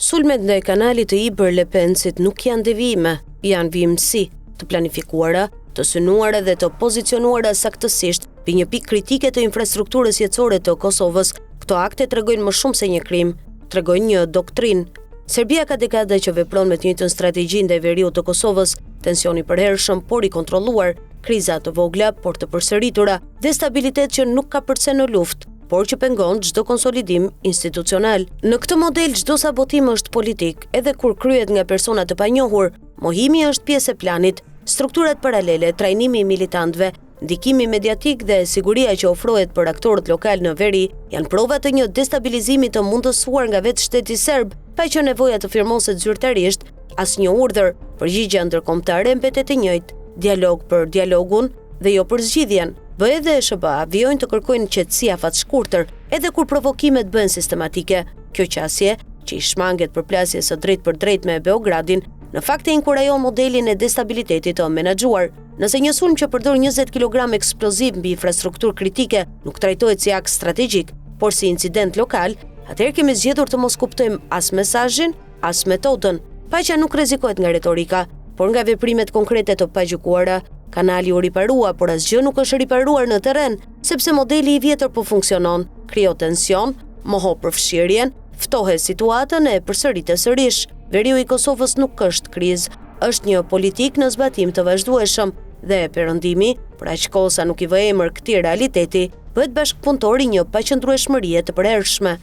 Sulmet ndaj kanalit të Ibër-Lepencit nuk janë devijime, janë vijimësi, të planifikuara, të synuara dhe të pozicionuara saktësisht mbi një pikë kritike të infrastrukturës jetësore të Kosovës. Këto akte tregojnë më shumë se një krim, tregojnë një doktrinë. Serbia ka dekada që vepron me të njëjtën strategji ndaj veriut të Kosovës, tension i përhershëm, por i kontrolluar, kriza të vogla, por të përsëritura, dhe stabilitet që nuk kapërcen në luftë, por që pengon çdo konsolidim institucional. Në këtë model çdo sabotim është politik, edhe kur kryhet nga persona të panjohur, mohimi është pjesë e planit. Strukturat paralele, trajnimi i militantëve, ndikimi mediatik dhe siguria që ofrohet për aktorët lokalë në veri janë prova të një destabilizimi të mundësuar nga vetë shteti serb, pa qenë nevoja të firmoset zyrtarisht asnjë urdhër. Përgjigja ndërkombëtare mbetet e njëjtë, dialog për dialogun dhe jo për zgjidhjen. BE dhe SHBA vijojnë të kërkojnë qetësi afatshkurtër, edhe kur provokimet bëhen sistematike. Kjo qasje, që i shmanget përplasjes së drejtpërdrejtë me Beogradin, në fakt e inkurajon modelin e destabilitetit të menaxhuar. Nëse një sulm që përdor 20 kilogram eksploziv mbi infrastrukturë kritike nuk trajtohet si akt strategjik, por si incident lokal, atëherë kemi zgjedhur të mos kuptojmë as mesazhin, as metodën. Paqja nuk rrezikohet nga retorika, por nga veprimet konkrete të pagjykuara. Kanali u riparua, por asgjë nuk është riparuar në terren, sepse modeli i vjetër po funksionon. Krijo tension, moho përfshirjen, ftohe situatën e përsërite sërish. Veriu i Kosovës nuk është krizë, është një politikë në zbatim të vazhdueshëm dhe Perëndimi, për aq kohë sa nuk i vë emër këtij realiteti, bëhet bashkëpunëtor i një paqëndrueshmërie të përhershme.